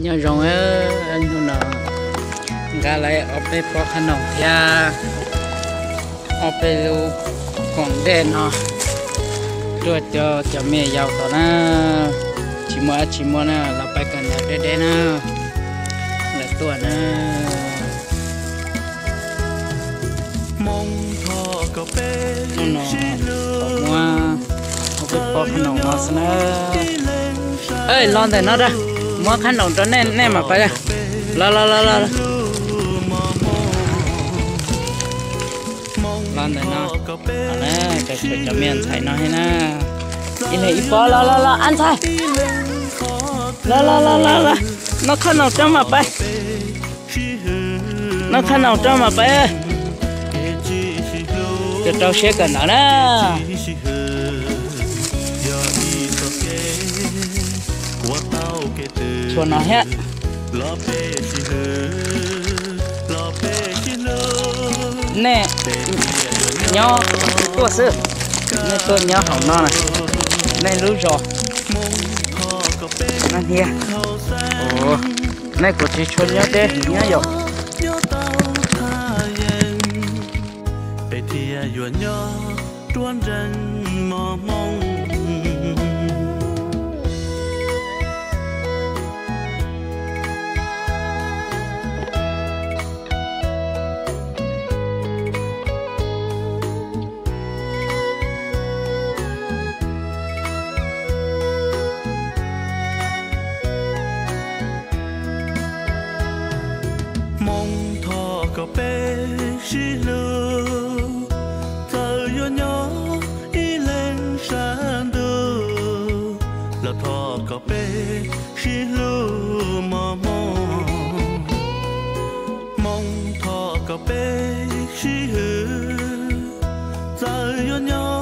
Nyob zoo, hnub no nqa lawv ob peb pob qhab noom thiab ob peb lub koom dej no tuaj coj cov me yaus tom na. Tsis muaj dab tsi muaj na, los pab kawm ntawv deb deb na, lawv tuaj na. Hnub no muab ob peb pob qhab noom no xwb na. Los ntawm no da, muab qhab noom rau nej, nej mam pab. Los los los los. Los ntawm no, cov me ntxhais no thiab na. Ib leeg ib pob, los los los ab ntxhais. Los los los los los, noj qhab noom rau mam pab. Noj qhab noom rau mam pab. Rau siab kawm ntawv na. Tshuav no thiab. Nej nyob tuaj xwb, nej tuaj nyob hauv no na, nej lub zos no thiab. Nej kuj tsis tshua nyob deb heev nyob yom. Peb thiaj yuav nyob ruaj nrees mos hmoo. Hmoob thov kom peb sib hlub, txawm yuav nyob ib leeg sab ntuj los thov kom peb sib hlub mos hmoo. Hmoob thov kom peb sib hwm, txawm yuav nyob